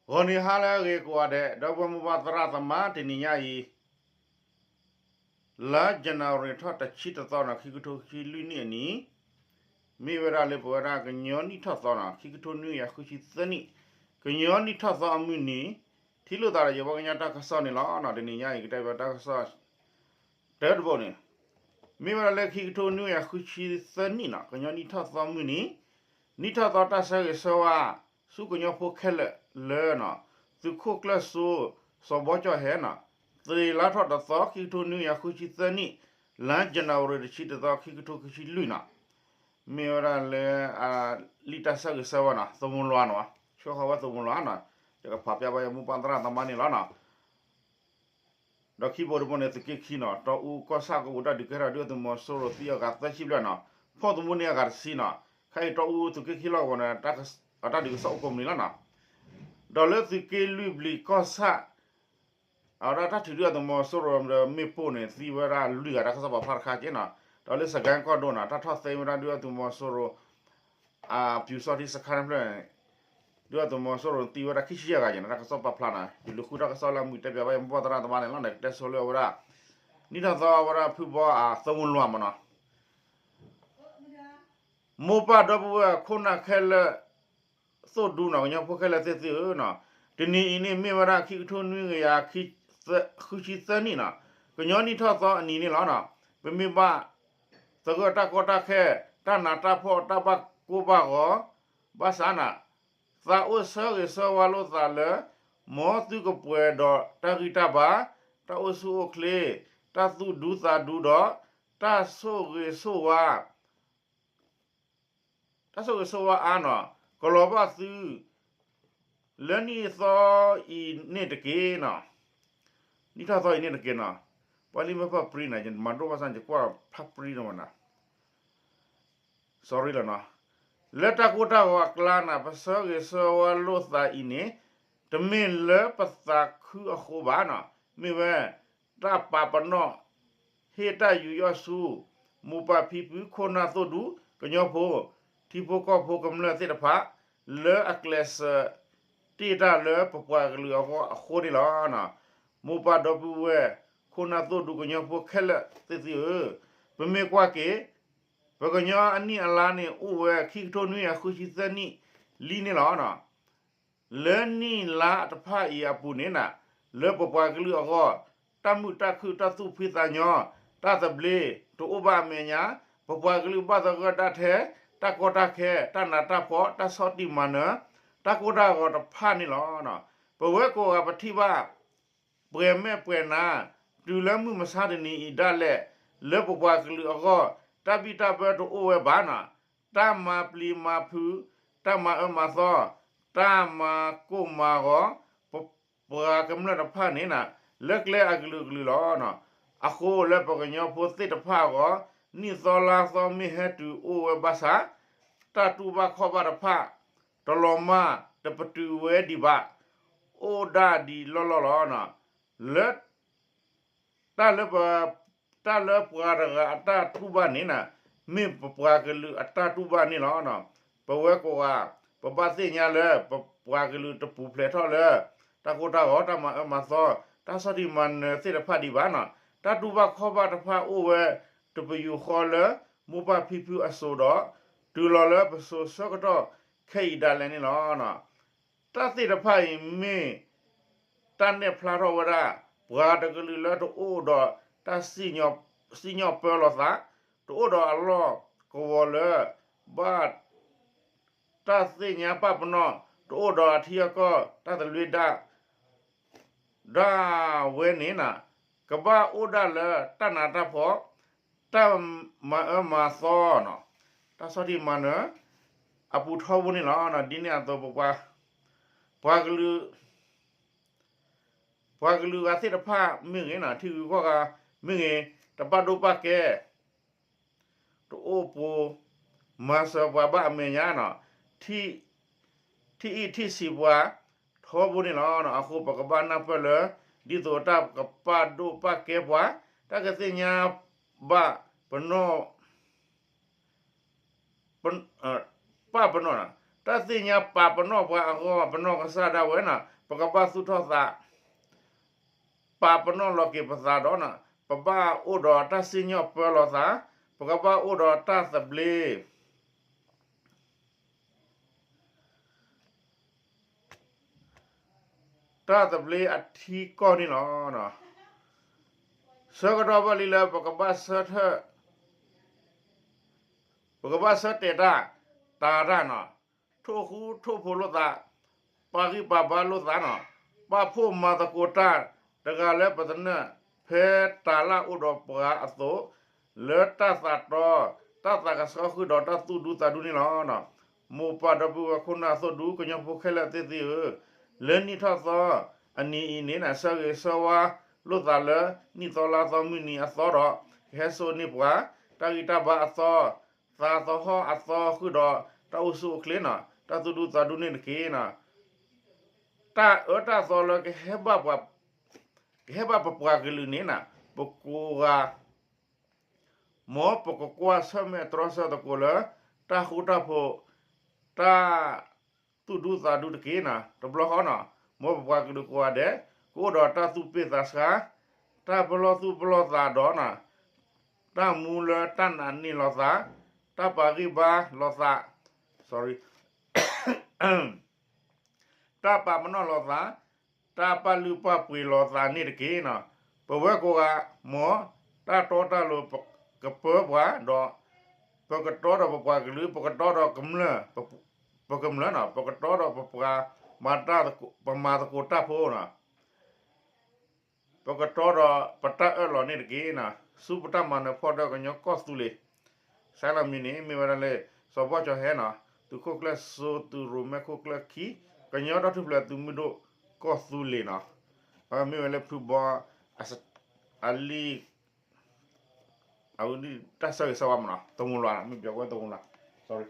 ဂီၤနံၤဟါလၢအဂ့ၤကိးဂၤဒဲး ဒီပုၢ်ဝဲၢ်မိၢ်ပၢ်သရၣ်သမါ တနံၤညါအံၤ လါယနူၤအါရံၤထီၣ်တဆံတသီန့ၣ် ခံကထိခံဆံလွံၢ်နံၣ်အနံၤ, မ့ၢ်ဝဲဒၣ်လၢပဝဲဒၣ်ကညီနံၣ်ထီၣ်သီန့ၣ် ခံကထိနွံကယၤဃုဆံသၢနံၣ်, ကညီနံၣ်ထီၣ်သီအမုၢ်နံၤ, ထံၣ်လိာ်သးဒီးယဝဲကညီတၢ်ကစီၣ်န့ၣ်လီၤ. တနံၤညါအံၤ ကတဲဘၣ်တၢ်ကစီၣ် တၢတဘိန့ၣ် မ့ၢ်ဝဲဒၣ်လၢခံကထိနွံကယၤဃုဆံသၢနံၣ်န့ၣ် ကညီနံၣ်ထီၣ်သီမုၢ်နံၤ, နံၣ်ထီၣ်သီတၢ်ဆၢဂ့ၤဆၢဝါ ဆူကညီဖိခဲလၢာ်လၢ သုးခိၣ်ကျၢၢ်စိ စီၤဘီကၠီၣ်ဟဲန့ၣ် သ့ၣ်လါထီၣ်တသီ ခံကထိနွံကယၤဃုဆံသၢနံၣ်, လါယနူၤအါရံၤတဆံတသီ ခံကထိခံဆံလွံၢ်န့ၣ် မ့ၢ်ဝဲဒၣ်လၢ လံာ်တၢ်ဆၢဂ့ၤဆၢဝါန့ၣ် သမူလွၤန့ၣ်, ဆှၢဃီၤဝဲသမူလွၤန့ၣ်, ယကဖးပၠးဘၣ်ယမိၢ်ပၢ်သရၣ်သမါန့ၣ်လီၤ. ဒီးခံဘိတဘိန့ၣ် သုးက့ခံန့ၣ် တီအူကီၢ်ဆၣ်ကအိၣ်တၢ်ဒုးကဲထီၣ်ဒုၣ်ဒါသုးမီၤစိရိၤသံအဂၤသၢဆံဘျဲၣ်န့ၣ်, ဖီၣ်သမူန့ၢ်အဂၤတဆံန့ၣ်, ခဲအံၤတီအူသုးက့ခံလီၢ်ကဝီၤန့ၣ် အတၢ်ဒုးကစီၣ်အိၣ်ကိးမုၢ်နံၤလီၤန့ၣ်, ဒီးလၢသုးက့လွံၢ်ဘျံးကီၢ်ဆၣ် အဝဲဒၣ်တၢ်ထုးဒုၣ်ဒါသုးမီၤစိရိၤဒီးမ့ၣ်ပိၢ်န့ၣ် သံဝဲဒၣ်လွံၢ်ဂၤ တၢ်ကစီၣ်ပာ်ဖျါတခါက့ၤန့ၣ်, ဒီးလၢစကဲၣ်ကီၢ်ဒိၣ်န့ၣ် တၢ်ထီၣ်သ့ဝဲဒၣ်ဒုၣ်ဒါသုးမီၤစိရိၤ အပျူစောထီးစခန်းဖျၢၣ်န့ၣ် ဒုၣ်ဒါသုးမီၤစိရိၤသံဝဲဒၣ်ခံဆံယဲၢ်ဂၤန့ၣ် တၢ်ကစီၣ်ပာ်ဖျါန့ၣ်, ယလူၤဃုတၢ်ကစီၣ်လၢအမုာ်တဲပၠးဘၣ်ယမိၢ်ပၢ်သရၣ်သမါန့ၣ်လီၤန့ၣ်, ကတဲဆိလၢအဝဲဒၣ် နံၣ်ထီၣ်သီအဝဲဒၣ်ဖုဘီအသမူလွၤမ့ၢ်န့ၣ် မိၢ်ပၢ်ဒီပုၢ်ဝဲၢ်ခိၣ်နၢ်ခဲလၢာ် သိၣ်ဒူန့ၣ် ကညီဖိခဲလၢာ်သ့ၣ်သုဧၢန့ၣ်, တနံၤအံၤန့ၣ်မ့ၢ်ဝဲဒၣ်ခံကထိနွံကယၤ ဃုဆံသၢနံၣ်န့ၣ်, ကညီနံၣ်ထီၣ်သီအနံၤန့ၣ်လီၤ. ပမ့ၢ်ဘၣ်သဂၢၢ်တၢ်ကီတၢ်ခဲ, တၢ်နးတၢ်ဖှီၣ် တၢ်ဘၣ်ကိၢ်ဘၣ်ဂီၤ, ဘၣ်ဆၣ်န့ၣ် သးအိၣ်ဆၢဂ့ၤဆၢဝါလိာ်သးလၢ မ်သုကပှဲၤဒီးတၢ်ဂံၢ်တၢ်ဘါ, တၢ်အိၣ်ဆူၣ်အိၣ်ချ့, တၢ်သူၣ်ဒူသးဒူဒီး တၢ်ဆိၣ်ဂ့ၤဆိၣ်ဝါ တၢ်ဆိၣ်ဂ့ၤဆိၣ်ဝါအါန့ၣ် ကလီၤဘၣ်သု လၢနံၣ်သီအံၤန့ၣ်တက့ၢ်န့ၣ်, နံၣ်ထီၣ်သီအံၤန့ၣ်တက့ၢ်န့ၣ်, ပှၤလံမ့ၢ်ဖးပြံန့ၣ် ယမၤဒိၣ်ဘၣ်ဆၣ် ယကွၢ်ဖးပြံန့ၣ်မ့ၢ်န့ၣ် sorry လီၤန့ၣ်, လၢတၢ်ကိၢ်တၢ်ဂီၤအကျါန့ၣ် ပဆၢဂ့ၤဆၢဝါလိာ်သးအံၤန့ၣ် တမ့ၢ်လၢပသးခုအဃိဘၣ်န့ၣ်, မ့ၢ်ဝဲ တၢ်ပာ်ပနီၣ် ဟ့ၣ်တၢ်ယူးယီၣ်ဆူ မိၢ်ပၢ်ဖံဖု ခိၣ်နၢ်သိၣ်ဒူ ကညီဖိ ထံဖိကီၢ်ဖိကမျၢၢ်သ့ၣ်တဖၣ် လၢအကျဲးစၢး တ့ၢ်တၢ်လၢပပှၤကလုာ်အဂီၢ်အဃိန့ၣ်လီၤ. မိၢ်ပၢ်ဒီပုၢ်ဝဲၢ် ခိၣ်နၢ်သိၣ်ဒူ ကညီဖိခဲလၢာ်သ့ၣ်သုဧၢ, ပမ့ၢ်ကွၢ်က့ၤ ပကညီအနံၣ်အလါန့ၣ် အိၣ်ဝဲခံကထိနွံကယၤဃုဆံသၢနံၣ်လံန့ၣ်လီၤ. လၢနံၣ်လါတဖၣ်အံၤအပူၤန့ၣ် လၢပပှၤကလုာ်အဂီၢ် တၢ်မုာ်တၢ်ခုၣ် တၢ်သူၣ်ဖှံသးညီ တၢ်သဘျ့ တအိၣ်ဘၣ်အမဲာ်ညါ, ပပှၤကလုာ်ဘၣ်သဂၢၢ်ဒၣ်ထဲ တၢ်ကီတၢ်ခဲ တၢ်နးတၢ်ဖှီၣ် တၢ်ဆီၣ်တံၢ်မၤနၢၤ တၢ်ကိၢ်တၢ်ဂီၤတဖၣ်န့ၣ်လီၤ. ပဝဲကိးဂၤပထံၣ်ဘၣ် ပှဲၤမဲာ်ပှဲၤနါ တုၤလၢမုၢ်မဆါတနံၤအံၤဒၣ်လဲာ် လၢပပှၤကလုာ်အဂီၢ် တၢ်ဘံၣ်တၢ်ဘၢတအိၣ်ဝဲဘၣ်န့ၣ်, တၢ်မၤပျံၤမၤဖုး တၢ်မၤအၢမၤသီ တၢ်မၤကိၢ်မၤဂီၤ ပပှၤကမျၢၢ်တဖၣ်န့ၣ် လၢကျဲအကလုာ်ကလုာ်လီၤ. အဃိလၢပကညီဖိသ့ၣ်တဖၣ်အဂီၢ် နံၣ်သီလါသီမ့ၢ်ဟဲတုၤအိၣ်ဝဲဘၣ်ဆၣ် တၢ်တူၢ်ဘၣ်ခီၣ်ဘၣ်တဖၣ် တလီၤမၢ်တပတုာ်ဝဲဒံးဘၣ်, အိၣ်ဒၣ်ဒံးလီၢ်လီၢ်လီၤ. လၢ တၢ်လၢပ တၢ်လၢပှၤတဂၤအတၢ်တူၢ်ဘၣ်န့ၣ် မ့ၢ်ပပှၤကလုာ်အတၢ်တူၢ်ဘၣ်န့ၣ်လီၤ. ပဝဲကိးဂၤ ပဘၣ်သ့ၣ်ညါလၢ ပပှၤကလုာ်တပူၤဖျဲးထီၣ်လၢ တၢ်ကိၢ်တၢ်ဂီၤ တၢ်မၤအၢမၤသီ တၢ်ဆီၣ်တံၢ်မၤနၢၤသ့ၣ်တဖၣ်ဒံးဘၣ်န့ၣ်, တၢ်တူၢ်ဘၣ်ခီၣ်ဘၣ်တဖၣ်အိၣ်ဝဲ တပယူာ်ဃီလၢ မိၢ်ပၢ်ဖံဖုအစိၤဒီး တုၤလီၤလၢပစိၤဆၢကတီၢ်ခဲအံၤဒၣ်လဲာ်န့ၣ်လီၤ. တၢ်သ့ၣ်တဖၣ်အံၤမ့ၢ် တၢ်နဲၣ်ဖျါထီၣ်ဝဲဒၣ် ပှၤတကလုာ်လၢတအိၣ်ဒီးတၢ်စံၣ်ညီၣ်ပၢလီၤသး, တအိၣ်ဒီးအလီၢ်ကဝီၤလၢ ဘၣ် တၢ်သ့ၣ်ညါပာ်ပနီၣ်, တအိၣ်ဒီးအထံအကီၢ် တၢ်သဘျ့ဒၣ် ဒၣ်ဝဲန့ၣ် ကဘၣ်အိၣ်ဒၣ်လၢတၢ်နးတၢ်ဖှီၣ်, တၢ်မၤအၢမၤသီ, တၢ်ဆီၣ်တံၢ်မၤနၢၤ အပူၤထီဘိန့ၣ်လီၤ. ဒ်န့ၣ်အသိး ပပှၤ ပှၤကလုာ် ပှၤကလုာ်ဂၤသ့ၣ်တဖၣ်မ့ၢ်ဂ့ၤ, ထံဂုၤကီၢ်ဂၤမ့ၢ်ဂ့ၤ, တပာ်ဒိၣ်ပာ်ကဲ တအိၣ်ပိာ် မၤစၢၤပှၤဘၣ်အမဲာ်ညါန့ၣ်, ထံၣ်အံၣ်ထံၣ်ဆံးပှၤထီဘိန့ၣ်လီၤ. အဃိပကဘၣ်နၢ်ပၢၢ်လၢ ဒ်သိးတၢ်ကပာ်ဒိၣ်ပာ်ကဲပှၤ, တၢ်ကသ့ၣ်ညါဘၣ်ပနီၣ် ပ ပာ်ပနီၣ် တၢ်သ့ၣ်ညါပာ်ပနီၣ်ပှၤအဂီၢ် ပနီၢ်ကစၢ်ဒၣ်ဝဲန့ၣ် ပကဘၣ်သူၣ်ထီၣ်သး ပာ်ပနီၣ်လီၤက့ၤပသးဒီးန့ၣ် ပဘၣ်အိၣ်ဒီးတၢ်စံၣ်ညီၣ်ပၢလီၤသး, ပကဘၣ်အိၣ်ဒီးတၢ်သဘျ့ တၢ်သဘျ့အထံကီၢ်န့ၣ်လီၤ. ဆၢကတီၢ်ဘၣ်လံလၢပကဘၣ်ဆၢထၢၣ် ပကဘၣ်ဆၢတဲာ်တၢ် တၢ်တၢ်န့ၣ် ထိၣ်ဃူထိၣ်ဖိးလိာ်သး, ပာ်ဂံၢ်ပာ်ဘါလိာ်သးန့ၣ် ပာ်ဖှိၣ်မၤသကိးတၢ် တဂၤလၢပသနၢၣ် ဖဲတၢ်လၢ်အိၣ်ဒီးပှၤအသိး လၢတၢ်သးတီ တၢ်သးကဆှီဃုာ်ဒီးတၢ်သူၣ်ဒူသးဒူန့ၣ်လီၤ. မိၢ်ပၢ်ဒီပုၢ်ဝဲၢ်ခိၣ်နၢ်အသိးဒူ ကညီဖိခဲလၢာ်သ့ၣ်သ့ၣ်ဧၢ, လၢနံၣ်ထီၣ်သီအနံၤအံၤန့ၣ် ဆၢဂ့ၤဆၢဝါလိာ်သးလၢ နံၣ်သီလါသီမုၢ်နံၤအသီဒီး ကဟဲစိာ်န့ၢ်ပှၤ တၢ်ဂံၢ်တၢ်ဘါအသီ သးသဟီၣ်အသီဃုာ်ဒီး တၢ်အိၣ်ဆူၣ်အိၣ်ချ့န့ၣ် တၢ်သူၣ်ဒူသးဒူန့ၣ်တက့ၢ်န့ၣ် တၢ်အၢတၢ်သီလၢကဟဲဘၣ်ပှၤ ကဟဲဘၣ်ပပှၤကလုာ်န့ၣ်န့ၣ် ပကိးဂၤ မ်ပကကွၢ်ဆၢၣ်မဲာ်တြီဆၢသကိးလၢ တၢ်ဃူတၢ်ဖိး တၢ်သူၣ်ဒူသးဒူတက့ၢ်န့ၣ် တဘျီဃီန့ၣ် မ်ပပှၤကလုာ်ကိးဂၤဒဲး ကအိၣ်ဒီးတၢ်သူၣ်ပ့ၢ်သးဆှါ တၢ်ပလီၢ်သူၣ်ပလီၢ်သးဒီးန့ၣ် တၢ်မူလၢတၢ်နာ်န့ၢ်လိာ်သး တၢ်ပာ်ဂံၢ်ဘါလိာ်သး sorry တၢ်ပာ်ပနီၣ်လိာ်သး တၢ်ပာ်လုၢ်ပာ်ပှ့ၤလိာ်သးန့ၣ်တက့ၢ်န့ၣ် ပဝဲကိးဂၤ မ်တၢ်တီတၢ်လိၤကပၢပှၤဒီး ပကတီဒီးပပှၤကလုာ် ပကတီဒီးကမျၢၢ် ပကမျၢၢ်န့ၣ် ပကတီဒီးပပှၤ မၤတၢ် ပမၤသကိးတၢ်ဖိန့ၣ် ပကတီဒီးပတၢ်အၢၣ်လီၤန့ၣ်တက့ၢ်န့ၣ် ဆူပတၢ်မၤနၢၤဖီၣ်တၢၣ်ကညီကီၢ်သူလ့ၤ စါလီၤမံၤန့ၣ် မ့ၢ်ဝဲဒၣ်လၢ စီၤဘီၣ်ကၠီၤဟဲန့ၣ် သုးခိၣ်ကျၢၢ်စိသုးရိၣ်မဲခိၣ်ကျၢၢ်ခံ ကညီဒီထူၣ်ဖျဲးသုးမုၢ်ဒိၣ်ကီၢ်သူလ့ၤန့ၣ် မ့ၢ်ဝဲလၢဖုဘီ အလံ အဝဲဒၣ်တၢ်ဆၢဂ့ၤဆၢဝါမးနီၤ တမူလၤ မ့ၢ်ပျီဝဲတမူလၤ sorry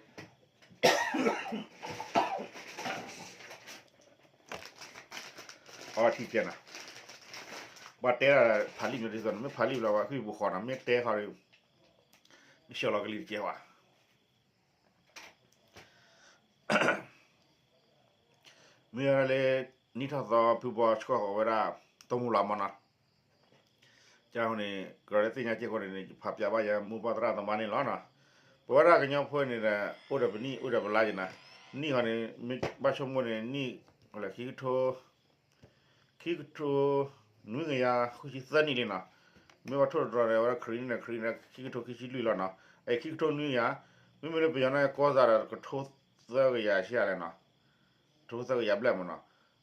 အီထံကဲနီၤ ဘၣ်တဲဒၣ်ဖးလံာ်မ့ၢ်ဒ်သိးန့ၣ် မ့ၢ်ဖးလံာ်ဘျီဝဲ ဃံပူၤဃီနီၤ မ့ၢ်တဲဃီဒီး နဆှၢလီၤကလံၤတကဲဘၣ် မ့ၢ်ဝဲဒၣ်လၢ နံၣ်ထီၣ်သီဖုဘီဆှၢဃီၤဝဲဒၣ် တမူလၤမးနီၤ ကန့ၣ် ကရၢသ့ၣ်ညါက့ၢ်ဃိန့ၣ်န့ၣ် ယဖးပၠးဘၣ်ယဲမိၢ်ပၢ်သရၣ်သမါန့ၣ်လီၤနီၤ ပဝဲဒၣ်ကညီဖိန့ၣ်ဒီး အိၣ်ဒီးပနံၣ်အိၣ်ဒီးပလါယဲနီၤ နံၣ်ဃီန့ၣ် မ့ၢ်ဘၣ်ဆိကမိၣ်န့ၣ် နံၣ် လၢခံကထိ ခံကထိ နွံကယၤဃုဆံသၢနံၣ်လံနီၤ မ့ၢ်ဘၣ်ထိၣ်တတြီၤဒီး အဝဲဒၣ်ခရံာ်န့ၣ် ခရံာ်န့ၣ် ခံကထိခံဆံလွံၢ်လီၤနီၤ အခံကထိနွံကယၤ မ့မ့ၢ်လၢပယီၤန့ၣ် ကီၢ်စးဒီး ကထိသၢကယၤဆံးလဲၣ်နီၤ ထိသၢကယၤဘျဲၣ်မးနီၤ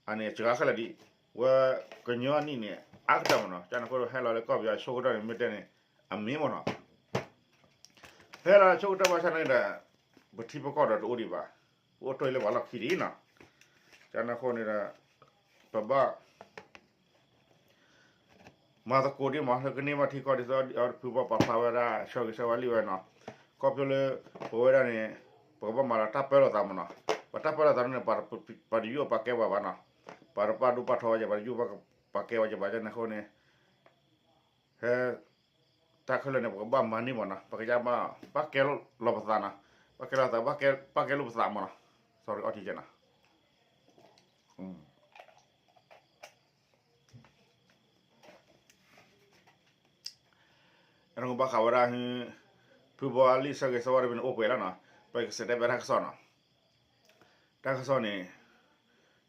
အန့ၣ်စှၤခဲလၢာ်ဒံး ဝဲကညီအနံၣ်န့ၣ် အါကတၢၢ်မးနီၤ ကန့ၣ်အဃိဒီးဟဲလီၤလၢကီၢ်ပယီၤအဆိကတၢၢ်န့ၣ် မ့ၢ်တဲန့ၣ် အမ့ၢ်မးနီၤ ဟဲလီၤဆိကတၢၢ်ဘၣ်ဆၣ်န့ၣ်ဒီး ပထံပကီၢ်ဒီးတအိၣ်ဒံးဘၣ် ပအိၣ်တ့ၢ်လၢပှၤလီၢ်ခံဒံးနီၤ ကန့ၣ်အဃိန့ၣ်ဒီး ပဘၣ် မၤသကိးဒံးမး လၢကန့ၢ်ဘၣ်ထံကီၢ်ဒ်သိး ဖုဘီပာ်ဖျါဝဲဒၣ် ဆၢဂ့ၤဆၢဝါလံဝဲနီၤ ခီဖျိလၢ ပဝဲဒၣ်န့ၣ် ပကဘၣ်မၤလီၤတၢ်ပၢလီၤသးမးနီၤ ပတၢ်ပၢလီၤသးန့ၣ် ပှၤတယိၣ်ပာ်ကဲပှၤဘၣ်နီၤ ပှၤတပာ်ဒိၣ်ပာ်ထီဝဲယဲဘၣ် တယိၣ်ပာ်ကဲဝဲယဲဘၣ် ကန့ၣ်အဃိန့ၣ် ဟဲ တၢ်ခဲလၢာ်န့ၣ် ပကဘၣ်မၤန့ၢ်မးနီၤ ပကယါဘၣ် ဘၣ်ကဲလီၤပသးနီၤ ဘၣ်ကဲလီၤသး ဘၣ်ကဲလိာ်ပသးမးနီၤ sorry အီထံကဲနီၤ အဃိဘၣ်ဃးဝဲဒၣ် ဖုဘီအလံာ်ဆၢဂ့ၤဆၢဝါတဘ့ၣ်န့ၣ် အိၣ်ပှဲၤလီၤနီၤ ပကစံးတဲဘၣ်တၢ်ကစီၣ်နီၤ တၢ်ကစီၣ်န့ၣ်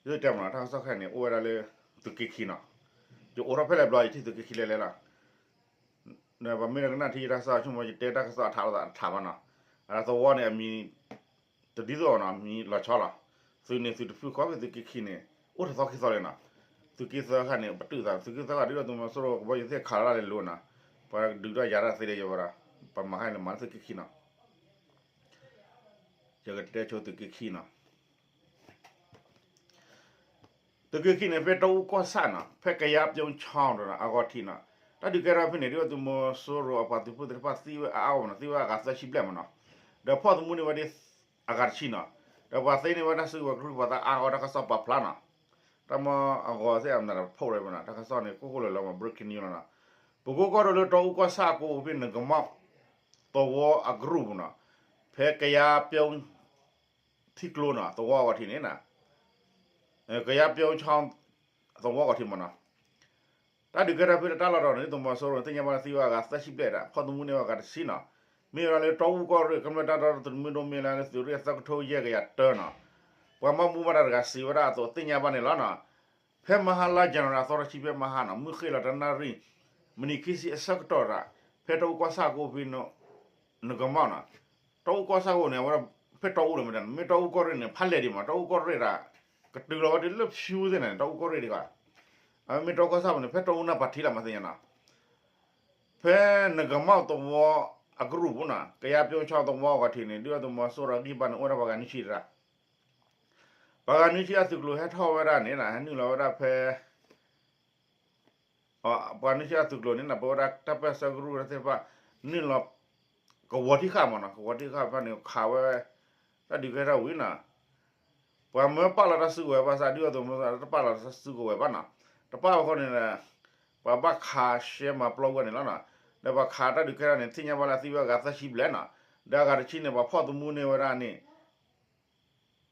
ယတဲမးနီၤ တၢ်ကစီၣ်ခဲအံၤန့ၣ် အိၣ်ဝဲဒၣ်လၢ သုးက့ခံနီၤ ယအိးထီၣ်ဖဲလဲၣ်ဘျီ ယထံၣ်သုးက့ခံလဲၣ်လဲၣ်လီၤ ဒီးပမ့ၢ်တကနၣ်ထံၣ်ယတၢ်ကစီၣ်ဆိကမိၣ် ယတဲတၢ်ကစီၣ်အထးလိာ်သးတထးဘၣ်နီၤ အသဝီန့ၣ်အမံၤ တဒ်သိးနီၤ မံၤလီၤဆီလီၤ သုးန့ၣ်သုးတဖုၣ်ဃီဖဲသုးက့ခံန့ၣ် အိၣ်တသီခံသီလံနီၤ သုးက့သၢခါန့ၣ် ပတုာ်သး သုးက့သၢခါဒ်သိးသုးမီၤစိရိၤကဘီယူၤသ့ၣ်ခးလီၤတၢ်လဲၤလိၤနီၤ ပှၤဒုးတၢ်ယၤတၢ်သ့ဒီးယဝဲဒၣ် ပမၤခါန့ၣ်မၤလၢသုးက့ခံနီၤ ယကတဲဆိသုးက့ခံနီၤ သုးက့ခံန့ၣ် ဖဲတီအူကီၢ်ဆၣ်နီၤ ဖဲကယါပျိဆၣ်ဒီးအဂီၢ်ထံးနီၤ တၢ်ဒုးကဲထီၣ်ဖဲန့ၣ် ဒ်သိးသုးမီၤစိရိၤအပှၤသုးဖိသ့ၣ်တဖၣ်သံဝဲအါအါဂီၢ်မးနီၤ သံဝဲအဂၤသၢဆံဘျဲၣ်မးနီၤ ဒီးဖီၣ်သမူန့ၢ်ဝဲဒၣ်အဂၤတဆံနီၤ ဒီးပှၤသ့န့ၢ်ဝဲတၢ်စုကဝဲၤကရူၢ်ပှၤသးအါအါဂီၢ် တၢ်ကစီၣ်ပာ်ဖျါနီၤ တၢ်မ့ၢ်အဂီၤသ့ၣ်အမနုၤတဖုၣ်လၢၤဘၣ်နီၤ တၢ်ကစီၣ်န့ၣ် ကိၢ်ကိၢ်လၢၤလၢၤမး breaking news လီၤနီၤ ပကိးကီၢ်ဒိၣ်လၢတီအူကီၢ်ဆၣ်အကိးဖဲန့ၣ် ကမီၣ်သဝီအကရူၢ်ပူၤနီၤ ဖဲကယါပျိ ထံကျိနီၤ သဝီအဂီၢ်ထံးန့ၣ် ကယၤပျိချီသဝီအဂီၢ်ထံးမ့ၢ်နီၤ တၢ်ဒုးကဲထီၣ်ဖဲန့ၣ်တၢ်လီၢ်တတီၤန့ၣ် ဒုၣ်ဒါသုးမီၤစိရိၤန့ၣ် သ့ၣ်ညါဘၣ်လၢသံဝဲအဂၤသၢဆံဘျဲၣ်ဒၣ် ဖီၣ်သမူန့ၢ်ဝဲအဂၤတဆံနီၤ မ့ၢ်ဝဲဒၣ်လၢတီအူကီၢ်ရ့ၣ် ကမျၢၢ်တၢ်တီသုးမုၢ်ဒိၣ်မ့ၢ်လၢသုးရ့ၣ်သၢကထိယဲၢ်ကယၤတၢနီၤ ပှၤမၤမူဘၣ်တၢ်တဂၤစံးဝဲဒၣ်အသိးသ့ၣ်ညါဘၣ်န့ၣ်လီၤနီၤ ဖဲမဟါလါ January အသီတဆံဖဲမဟါနီၤ မုၢ်ဃ့ၢ်လီၤတနၣ်ရံၣ် မံးနံးခံဆံအဆၢကတီၢ်ဒၣ် ဖဲတီအူကီၢ်ဆၣ်ကိးဖဲ နကမီၣ်နီၤ တီအူကီၢ်ဆၣ်ကိးန့ၣ် အဝဲဒၣ် ဖဲတီအူလီၤမ့ၢ်တၢ် မ့ၢ်တီအူကီၢ်ရ့ၣ်န့ၣ် ဖးလဲၢ်ဒံးမး တီအူကီၢ်ရ့ၣ်ဒၣ် ကတုၤလီၤဝဲတုၤလၢဖၠူသ့ၣ်န့ၣ် တီအူကီၢ်ရ့ၣ်ဒံးဘၣ် အမ့ၢ်တီအူကီၢ်ဆၣ်ပူၤန့ၣ် ဖဲတီအူနၢ်ပၢၢ်ထံလီၤမးသ့ၣ်ညါနီၤ ဖဲနကမီၣ်သဝီအကရူၢ်ပူၤနီၤ ကယၤပျိချီသဝီအဂီၢ်ထံးန့ၣ် ဒုၣ်ဒါသုးမီၤစိရိၤအဂံၢ်ဘါန့ၣ် အိၣ်ဝဲဒၣ်ပှၤဂၤနွံဆံတဂၤ ပှၤဂၤနွံဆံအသုးကျိၤဟဲထီၣ်ဝဲဒၣ်န့ၣ် ဟဲနုာ်လီၤဝဲဒၣ်ဖဲ ပှၤနွံဆံအသုးကျိၤန့ၣ် ပဝဲဒၣ်တၢ်ပၢၢ်ဆၢကရူၢ်သ့ၣ်တဖၣ် နုာ်လီၤ ကဝီၤထံဃာ်မးနီၤ ကဝီၤထံဃာ်ဖဲန့ၣ် ခးဝဲ တၢ်ဒုးကဲထီၣ်ဝံၤနီၤ ပှၤမၢပာ်လီၤတၢ်စုကဝဲၤဘၣ်ဆၣ် ဒုၣ်ဒါသုးမီၤစိရိၤတပာ်လီၤတၢ်စုကဝဲၤဘၣ်နီၤ တပာ်ဘၣ်အဃိန့ၣ် ပှၤဘၣ်ခးရှဲမၤပျီဝဲန့ၣ်လီၤနီၤ ဒီးပှၤခးတၢ်ဒုးကဲထီၣ်န့ၣ် သ့ၣ်ညါဘၣ်လၢသံဝဲအဂၤသၢဆံဘျဲၣ်နီၤ ဒီးအဂၤတဆံန့ၣ် ပှၤဖီၣ်သမူန့ၢ်ဝဲဒၣ်န့ၣ်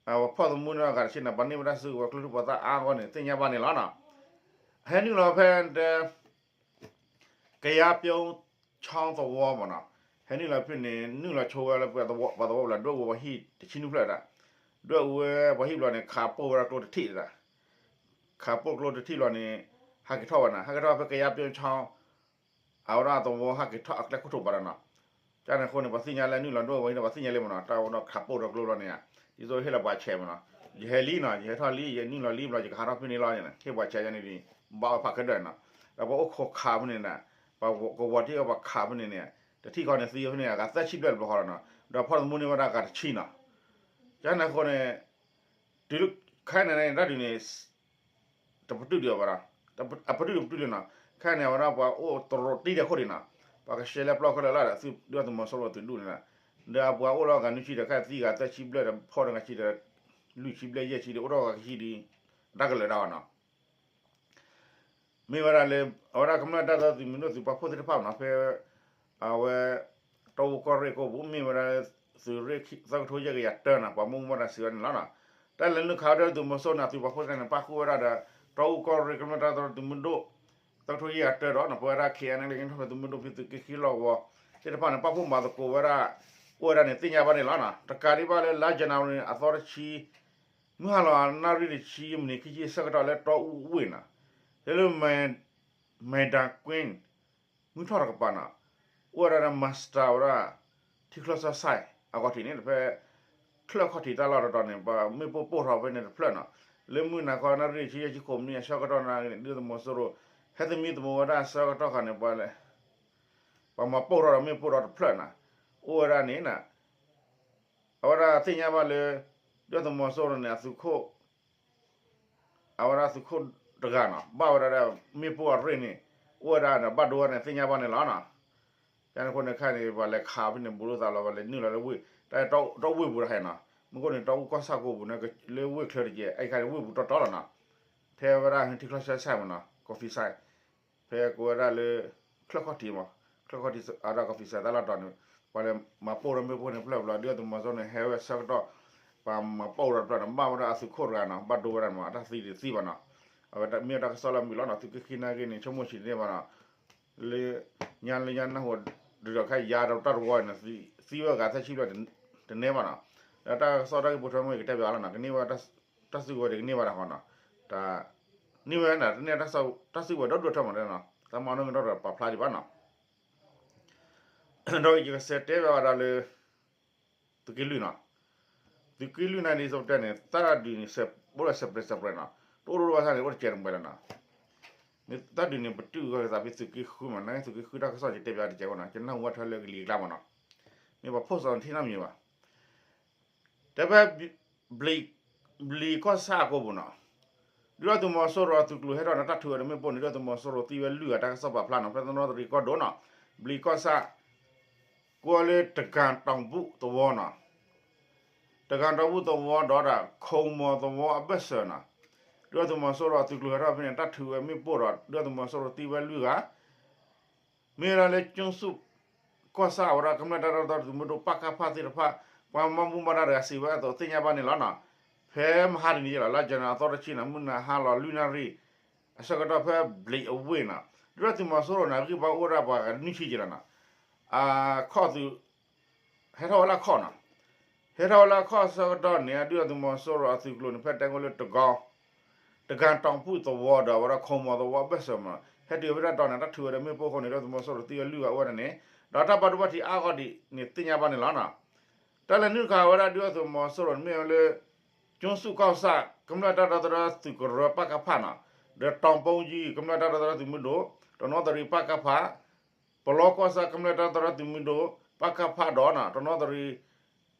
ပှၤဖီၣ်သမူန့ၢ်အဂၤတဆံန့ၣ် ပှၤန့ၢ်ဝဲဒၣ်စုကဝဲၤကျိချံမျိာ်သၣ်အါအဂီၢ်န့ၣ် သ့ၣ်ညါဘၣ်န့ၣ်လီၤနီၤ ဟဲနုာ်လီၤဖဲ ကယၤပျိချီသဝီမးနီၤ ဟဲနုာ်လီၤဖဲန့ၣ် နုာ်လီၤဆိဝဲလၢပှၤသဝီပူၤလၢ ဒွဲၣ်အူဝဲပှၤဟံၣ်တဆံနွံဖျၢၣ်ဒၣ် ဒွဲၣ်အူဝဲပှၤဟံၣ်ဘျီန့ၣ် ခးပိၢ်ဝဲဒၣ်ကျိတထံၣ်ဒၣ် ခးပိၢ်ကျိတထံၣ်ဘျီန့ၣ် ဟးက့ၤထီၣ်ဝဲနီၤ ဟဲက့ၤထီၣ်ဖဲကယၤပျိချီ အဝဲဒၣ်သဝီဟးက့ၤထီၣ်အကျဲခိၣ်ထိးဘၣ်ဒီးနီၤ ကန့ၣ်အဃိန့ၣ် ပှၤသ့ၣ်ညါလၢနုာ်လီၤဒွဲၣ်အူဝဲဟံၣ်ဒီး ပှၤသ့ၣ်ညါလံမးနီၤ တၢ်အိၣ်ဒီးခးပိၢ်ဒီးကျိဘျီန့ၣ် ဒ်သိးဟ့ၣ်လီၤပှၤဆဲးမးနီၤ ယဟဲလံနီၤ ယဟဲထီၣ်လံ ယနုာ်လီၤလံဘျီ ယကဟးထီၣ်ဖဲန့ၣ်လီၤန့ၣ် ဟ့ၣ်ပှၤဆဲးယၤန့ၣ်ဒ် ဘၣ်ဝဲဖးခဲဒၢၣ်နီၤ ဒီးပှၤအိၣ်ခိးခးဖဲန့ၣ်န့ၣ် ပှၤကဝီၤထံၣ်ဝဲပှၤခးဖဲန့ၣ်န့ၣ် တထံၣ်ဃီန့ၣ်သံဖဲန့ၣ် အဂၤသၢဆံဘျဲၣ်တဘျီဃီလီၤနီၤ ဒီးဖီၣ်သမူန့ၢ်ဝဲဒၣ်အဂၤတဆံနီၤ ကန့ၣ်အဃိန့ၣ် တုၤခဲအံၤန့ၣ် တၢ်ဒုးန့ၣ် တပတုာ်ဒံးအီၤဘၣ်ဒီး အပတုာ်တပတုာ်လံနီၤ ခဲအံၤန့ၣ် အဝဲဒၣ်ပှၤအိၣ်တရူးတံၢ်ဒဲးခိၣ်ဒံးနီၤ ပှၤကရှဲလဲပျီခဲလၢာ်လၢ်ဒီး ဒုၣ်ဒါသုးမီၤစိရိၤသုးဒူၣ်န့ၣ်နီၤ ဒီးအပှၤအိၣ်လၢအဂၤနွံဆံဒီး ခဲအံၤသံဂၤသၢဆံဘျဲၣ်ဒီး ဖီၣ်တဂၤဆံဒီး လွံၢ်ဆံဘျဲၣ်ယဲၢ်ဆံဒီး အိၣ်ထီၣ်ဂၤကဟံၣ်ဒံး တၢ်ကလၢာ်ဒၣ်အီၤနီၤ မ့ၢ်ဝဲဒၣ်လၢ အဝဲဒၣ်ကမျၢၢ်တၢ်ဒီသဒၢသုးမုၢ်ဒိၣ်သုးပာ်ဖှိၣ်သ့ၣ်တဖၣ်နီၤ ဖဲ အဝဲ တီအူကီၢ်ရ့ၣ်ကိးပူၤ မ့ၢ်ဝဲဒၣ် သုးရ့ၣ်သၢကထိယဲၢ်ကယၤတၢနီၤ ပှၤမူမီၢ်တၢ်စံးဝဲန့ၣ်လီၤနီၤ တၢ်လဲၤနုာ်ခးဝဲဒၣ်ဒုၣ်ဒါသုးမီၤစိရိၤန့ၣ် အသုးပာ်ဖှိၣ်သ့ၣ်တဖၣ်န့ၣ် ပာ်ဃုာ်ဝဲဒၣ်ဒီး တီအူကီၢ်ရ့ၣ်ကမျၢၢ်တၢ်ဒီသဒၢသုးမုၢ်ဒိၣ် သၢကထိယဲၢ်ကယၤတၢဒီးနီၤ ပဝဲဒၣ် ခ့ၣ်အဲၣ်အဲၣ်လ့ၣ် ကညီဒီသဒၢသုးမုၢ်ဒိၣ်ဖဲသုးက့ခံလီၢ်ကဝီၤသ့ၣ်တဖၣ်န့ၣ် ပာ်ဖှိၣ်မၤသကိးဝဲဒၣ် အိၣ်ဝဲဒၣ်န့ၣ် သ့ၣ်ညါဘၣ်န့ၣ်လီၤနီၤ တကးဒံးဘၣ်လၢလါ January န့ၣ် အသီတဆံ မုၢ်ဟါလီၤနၣ်ရံၣ်တဆံ မံးနံးခံဆံအဆၢကတီၢ်လၢတီအူဝ့ၢ်နီၤ လၢလၢ မဲာ်ဒၢကွ့ၣ် မုၢ်ထီၣ်တကပၤနီၤ အိၣ်ဝဲဒၣ်ဒီး မၤစတၢ် ဝဲဒၣ် ထံချၢဆၢစဲး အဂီၢ်ထံးန့ၣ် ဖဲ ချၢၣ်ခီၣ်ထံးတၢ်လီၢ်တတီၤန့ၣ် ပှၤမ့ၣ်ပိၢ်ပိၢ်ထီၣ်ဖဲန့ၣ်တဖျၢၣ်နီၤ လၢမုၢ်နၤခီနၣ်ရံၣ်တဆံယဲၢ်ဆံဃိးမံးနံးအဆၢကတီၢ်န့ၣ် ဒုၣ်ဒါသုးမီၤစိရိၤ ဟဲသမံသမိးဝဲဒၣ်အဆၢကတီၢ်ခါန့ၣ် ပှၤလဲၤ ပှၤမၤပိၢ်ထီၣ်ဒီးမ့ၣ်ပိၢ်ထီၣ်တဖျၢၣ်နီၤ အိၣ်ဝဲဒၣ်န့ၣ် အဝဲဒၣ်သ့ၣ်ညါဘၣ်လၢ ဒုၣ်ဒါသုးမီၤစိရိၤန့ၣ် အသုးခိၣ် အဝဲဒၣ်သုးခိၣ်တဂၤနီၤ ဘၣ်ဝဲဒၣ်ဒီးမ့ၣ်ပိၢ်အရ့ၣ်န့ၣ် အိၣ်ဝဲဒၣ်ဒီးဘၣ်ဒိဝဲန့ၣ် သ့ၣ်ညါဘၣ်န့ၣ်လီၤနီၤ ကန့ၣ်အဃိန့ၣ်ခဲအံၤန့ၣ် ပှၤလဲၤခးဖဲန့ၣ် ဘူးလိာ်သးလီၤ ပှၤလဲၤနုာ်လီၤလၢဝ့ၢ် တၢ်တီဝ့ၢ်ပူၤတခါအံၤနီၤ မ့ၢ်ကွၢ်န့ၣ် တီအူကီၢ်ဆၣ်ကိးပူၤန့ၣ် လၢဝ့ၢ်ချၢတကဲး အဲၣ်ခါန့ၣ် ဝ့ၢ်ပူၤတီတီလီၤနီၤ ထဲဝဲဒၣ်ထံချၢဆၢစဲးမးနီၤ ကီၢ်ဖံးစဲး ဖဲကိးဝဲဒၣ်လၢ ချၢၣ်ခီၣ်ထံးမး ချၢၣ်ခီၣ်ထံးအဒီးကီၢ်ဖံးစဲးတၢ်လီၢ်တတီၤန့ၣ် ပှၤလဲၤမၤပိၢ်ဒီးမ့ၣ်ပိၢ်န့ၣ်ဖျၢၣ်ဘျီ ဒုၣ်ဒါသုးမီၤစိရိၤန့ၣ် ဟဲဝဲဆၢကတီၢ် ပှၤမၤပိၢ်ဒီးတဖျၢၣ်န့ၣ် ဘၣ်ဝဲဒၣ်အသုးခိၣ်တဂၤနီၤ ဘၣ်ဒိဝဲဒၣ်မး အတၢ်သံတသံဘၣ်နီၤ အဝဲမ့ၢ်တၢ်ကစီၣ်လၢမုာ်လီၤနီၤ သုးက့ခံနာ်က့န့ၣ် ဆိကမိၣ်ဆံးတန့ၢ်ဘၣ်နီၤ လၢညါလၢညါနၢ်ဟူ ဒုးဒီးခဲအံၤယါဒီးတၢ်တဝီန့ၣ် သံဝဲဂၤသၢဆံဘျဲၣ်တန့ၢ်ဘၣ်နီၤ ဒီးတၢ်ကစီၣ်တၢ်ဂ့ၢ်ပိာ်ထွဲမ့ၢ်ကတဲပၠးလီၤနီၤ ကန့ၢ်ဝဲ တၢ်စုကဝဲၤဒ်ကန့ၢ်ဘၣ်တၢ်ဃီနီၤ တၢ် န့ၢ်ဝဲဒၣ် တန့ၢ်တၢ်စုကဝဲၤဒီဒိၣ်ထီၣ်မးနီၤ တၢ်မၤနီၣ်ကဒီးပာ်ဖျါဒံးဘၣ်နီၤ ဒီးယကစးတဲဘၣ်ဝဲဒၣ်လၢ သုးက့လွံၢ်နီၤ သုးက့လွံၢ်န့ၣ်ဒ်သိးပတဲန့ၣ် တၢ်ဒုးန့ၣ် အိၣ်ဒီး separate separate နီၤ တအိၣ်ဒိၣ်ဘၣ်ဆၣ်န့ၣ် အိၣ်တစဲးတမှဲၤလီၤနီၤ မ့ၢ်တၢ်ဒုးန့ၣ် ပတုာ်ဂီၤကသးဖဲသုးက့ဃုမး နာ်က့သုးက့ဃုတၢ်ကစီၣ်ယတဲပၠးတကဲးဘၣ်နီၤ ယနၢ်ဟူဘၣ်ထွဲလၢကလံၤကျါမးနီၤ မ့ၢ်ပှၤဖိစီၣ်န့ၣ်ထံၣ်နီတမံၤဘၣ် တဲဖဲ ဘျံးကီၢ်ဆၣ်အကိာ်ပူၤနီၤ ဒုၣ်ဒါသုးမီၤစိရိၤအသုးကျိၤဟဲထီၣ်န့ၣ် တၢ်ထုးဝဲဒီးမ့ၣ်ပိၢ်န့ၣ် ဒုၣ်ဒါသုးမီၤစိရိၤသံဝဲလွံၢ်ဂၤ တၢ်ကစီၣ်ပာ်ဖျါနီၤ ဖဲသနီသရံၣ်ကီၢ်ဒိၣ်နီၤ ဘျံးကီၢ်ဆၣ် ကိးလၢတကၤတီၤဘူၣ်သဝီနီၤ တကၤတီၤဘူၣ်သဝီဒီးဒၣ် ခိၣ်မီၤသဝီအဘၢၣ်စၢၤနီၤ ဒုၣ်ဒါသုးမီၤစိရိၤအသုးကျိၤဟဲထီၣ်ဖဲန့ၣ် တၢ်ထုးဝဲမ့ၣ်ပိၢ်ဒီး ဒုၣ်ဒါသုးမီၤစိရိၤသံဝဲလွံၢ်ဂၤ မ့ၢ်ဝဲဒၣ်လၢကၠိဆူၣ်ကီၢ်ဆၣ်အဝဲဒၣ်ကမျၢၢ်တၢ်ဒီသဒၢသုးမုၢ်ဒိၣ် ပကဖ သ့ၣ်တဖၣ် ပှၤမၤမူဘၣ်ဒါတဂၤစံးဝဲအသိးသ့ၣ်ညါဘၣ်န့ၣ်လီၤနီၤ. ဖဲမဟါတနံၤယဲလီၤ လါယနူၤအသီတဆံနီၤ မုၢ်နၤဟါလီၤလွံၢ်နၣ်ရံၣ် အဆၢကတီၢ်ဖဲဘျံးအဝ့ၢ်နီၤ ဒုၣ်ဒါသုးမီၤစိရိၤန့ၣ် အဂံၢ်ဘါအိၣ်ဝဲဒၣ်ပှၤနွံဆံက့လီၤနီၤ. အခီၣ်သုး ဟဲထီၣ်ဝဲလၢအခီၣ်နီၤ. ဟဲထီၣ်ဝဲလၢအခီၣ်အဆၢကတီၢ်န့ၣ် ဒုၣ်ဒါသုးမီၤစိရိၤအသုးကျိၤန့ၣ် ဖဲတဲဝဲလၢတကီ တကၤတီၤဖုၣ်သဝီဒီးအဝဲဒၣ်ခိၣ်မီၤသဝီအဘၢၣ်စၢၤမး ဟဲတုၤဖဲတၢ်တီၤန့ၣ် တၢ်ထုးဝဲဒီးမ့ၣ်ပိၢ်အဃိန့ၣ် ဒုၣ်ဒါသုးမီၤစိရိၤသံဝဲလွံၢ်ဂၤအိၣ်ဝဲဒၣ်န့ၣ် ဒီးတၢ်ဘၣ်ဒိဘၣ်ထံးအါဂီၢ်ဒံးန့ၣ်သ့ၣ်ညါဘၣ်န့ၣ်လီၤနီၤ. တၢ်လဲၤနုာ်ခးဝဲဒၣ်ဒုၣ်ဒါသုးမီၤစိရိၤန့ၣ်မ့ၢ်ဝဲလၢ ကၠိစူၣ်ကီၢ်ဆၣ် ကမျၢၢ်တၢ်ဒီသဒၢသုးကရၢ ပကဖ နီၤ, ဒီးတီၤပူၤကၠံ ကမျၢၢ်တၢ်ဒီသဒၢသုးမုၢ်ဒိၣ်, တနီသရံး ပကဖ, ပလီကီၢ်ဆၣ် ကမျၢၢ်တၢ်ဒီသဒၢသုးမုၢ်ဒိၣ် ပကဖ ဒီး တနီသရံး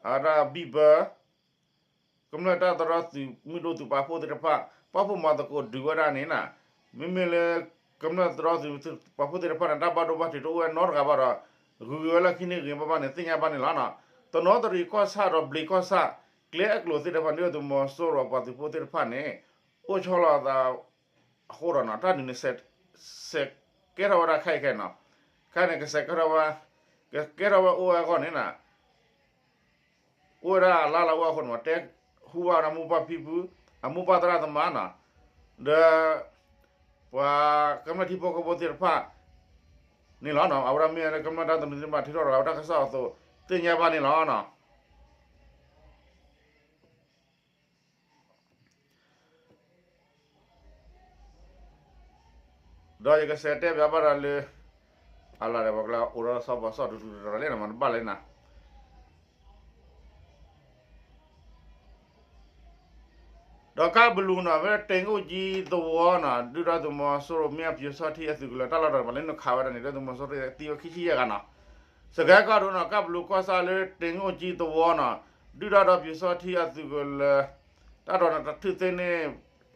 အဝဲဒၣ် ဘံၣ်ဘၢ ကမျၢၢ်တၢ်ဒီသဒၢသုးမုၢ်ဒိၣ်သုးပာ်ဖှိၣ်သ့ၣ်တဖၣ် ပာ်ဖှိၣ်မၤသကိးဒုးဝဲဒၣ်န့ၣ်နီၤ, မ့မ့ၢ်လၢ ကမျၢၢ်တၢ်ဒီသဒၢသုးပာ်ဖှိၣ်သ့ၣ်တဖၣ်န့ၣ် တၢ်ဘၣ်ဒိဘၣ်ထံးတအိၣ်ဝဲနီတဂၤဘၣ်ဒီး ဂုၤက့ၤဝဲလၢခံန့ၣ်ဂ့ၤဘၣ်ဘၣ်န့ၣ် သ့ၣ်ညါဘၣ်န့ၣ်လီၤနီၤ. တနီသရံးကီၢ်ဆၣ်ဒီးဘျံးကီၢ်ဆၣ် ကျဲအကျိၤသ့ၣ်တဖၣ် ဒုၣ်ဒါသုးမီၤစိရိၤအပှၤသုးဖိသ့ၣ်တဖၣ်န့ၣ် အိၣ်ဆီလီၤအသး အဃိဒီးနီၤ တၢ်ဒုးန့ၣ် စဲးကဲထီၣ်ဝဲဒၣ်ခဲအံၤခဲအံၤနီၤ, ခဲအံၤန့ၣ် ကစဲးကဲထီၣ်ဝဲ ကကဲထီၣ်ဝဲအိၣ်ဝဲအဂီၢ်န့ၣ်နီၤ အိၣ်ဝဲဒၣ်အလါလီၤအိၣ်အဃိန့ၣ် တဲဟူဘၣ်ဝဲဒၣ်မိၢ်ပၢ်ဖံဖု အမိၢ်ပၢ်သရၣ်သမါနီၤ, ဒီး ပှၤကမျၢၢ်ထံဖိကီၢ်ဖိသ့ၣ်တဖၣ် န့ၣ်လီၤနီၤ, အဝဲဒၣ်မ့ၢ်ဝဲလၢကမျၢၢ်တၢ်သနူသ့ၣ်တဖၣ် ထုးထီၣ်ရၤလီၤဝဲတၢ်ကစီၣ်အသိး သ့ၣ်ညါဘၣ်န့ၣ်လီၤနီၤ. ဒီးယကစဲးတဲပၠးဘၣ်ဒီးလၢ အလီၢ်ဒီးပှၤကျါအိၣ်ဒီးစီၤပၤစီၤတူတူတရၤလဲၣ်နီၤ မ့ၢ်တဘၣ်လဲၣ်နီၤ. ဒီးကၢ်ဘလူးနီၤ ဖဲတ့ၣ်ငိၣ်ကၠံသဝီနီၤ ဒုၣ်ဒါသုးမီၤစိရိၤမ့ၢ်အပၠူၤစီထံအသုးကလၢၤတၢ်လီၢ်ဒီး ပှၤလဲၤနုာ်ခးဝဲဒၣ်န့ၣ် ဒုၣ်ဒါသုးမီၤစိရိၤသံဝဲခံဆံယဲၢ်ဂၤနီၤ. စကဲကီၢ်ဒိၣ်နီၤ ကၢ်ဘလူးကီၢ်ဆၣ်လၢတ့ၣ်ငိၣ်ကၠံသဝီနီၤ ဒုၣ်ဒါဒီးပၠူၤစီထံအသုးကလၢၤ တၢ်ဒီးန့ၣ်တၢ်ထုးသ့န့ၣ်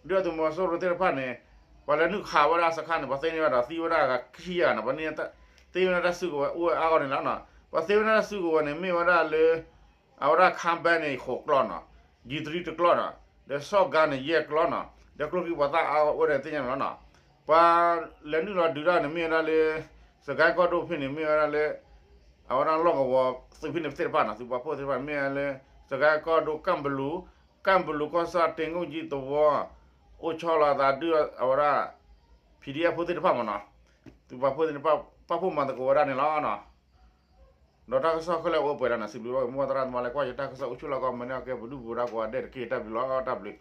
ဒုၣ်ဒါသုးမီၤစိရိၤသ့ၣ်တဖၣ်န့ၣ် ပှၤလဲၤနုာ်ခးဝဲဒၣ်စခါန့ၣ် ပှၤသ့န့ၢ်ဝဲဒီးသံဝဲဒၣ်ခံဆံယဲၢ်ဂၤနီၤ ပှၤန့ၣ် သ့ဝဲဒၣ်တၢ်စုကဝဲၤအိၣ်ဝဲအါဂီၢ်န့ၣ်လီၤနီၤ. ပှၤသ့ဝဲဒၣ်တၢ်စုကဝဲၤန့ၣ် မ့ၢ်ဝဲဒၣ်လၢ အဝဲဒၣ် ခါဘဲန့ၣ် ဃိးကျီနီၤ, ယံၤတရံးတကျီနီၤ, ဒီးဆီၣ်ဂါန့ၣ်ယဲၢ်ကျီနီၤ, ဒီးကျိချံမျိာ်သၣ်အါဂီၢ်အိၣ်ဒီးသ့ၣ်ညါန့ၣ်လီၤနီၤ. ပှၤလဲၤနုာ်လီၤဒုးတၢ်န့ၣ် မ့ၢ်ဝဲဒၣ်လၢ စကဲကီၢ်ဒိၣ်ဖဲန့ၣ် မ့ၢ်ဝဲဒၣ်လၢ အဝဲဒၣ်လီၢ်ကဝီၤသုးဖဲန့ၣ်သ့ၣ်တဖၣ်နီၤ သုးပာ်ဖှိၣ်သ့ၣ်တဖၣ် မ့ၢ်ဝဲလၢ စကဲကီၢ်ဒိၣ် ကၢ်ဘလူး, ကၢ်ဘလူးကီၢ်ဆၣ်တ့ၣ်ငိၣ်ကၠံသဝီ အိၣ်ဆီလီၤအသးဒုၣ်အဝဲဒၣ် PDF ဖိသ့ၣ်တဖၣ်မ့ၢ်နီၤ, သုးပာ်ဖှိၣ်သ့ၣ်တဖၣ် ပာ်ဖှိၣ်မၤသကိးဝဲဒၣ်န့ၣ်လီၤနီၤ. ဒီးတၢ်ကစီၣ်ခဲလၢာ်အိၣ်ပှဲၤဒၣ်နီၤ စံးဘျုးဘၣ်မိၢ်သရၣ်သမါလၢကွၢ်ယတၢ်ကစီၣ်အိၣ်ဆူၣ်လီၢ်ကီၢ် မၤန့ၢ်အကဲပဒုၣ်ပဒါကိးဂၤဒဲးတက့ၢ် တၢ်ဘျုးလီၤ တၢ်ဘျုး